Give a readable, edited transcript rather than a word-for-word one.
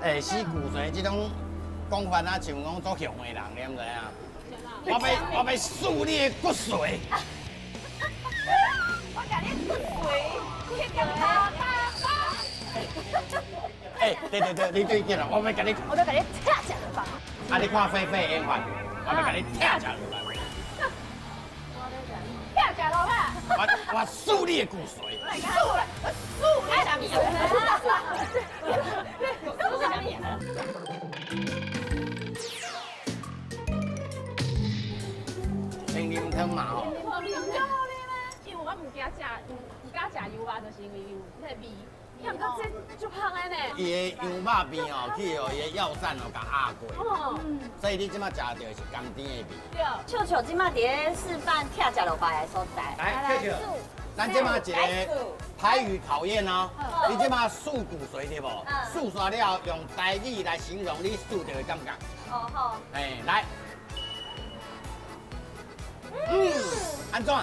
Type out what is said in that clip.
欸，死骨髓這種講法啊，像講足雄的人，你毋知影？我欲撕你的骨髓。我共你骨髓，你感覺啪啪。欸，對對對，你對見啦，我欲共你，我欲共你拆食落腹。啊，你看菲菲演法，我欲共你拆食落腹。拆食落腹。我撕你的骨髓。撕啦，我撕你啥物？撕啥物？清啉湯嘛吼。因為我毋驚食，毋敢食牛肉，就是因為有彼個味。抑毋過這足香的呢。伊的羊肉面哦，去予伊的藥膳哦，共壓過。所以你這馬食著的是甘甜的味。對。笑笑這馬佇咧示範拆食落腹的所在。來，笑笑，咱這馬一個台語考驗哦。你這馬撕骨髓對無？撕煞了後，用台語來形容你撕著的感覺。哦好。哎，來。嗯，按怎？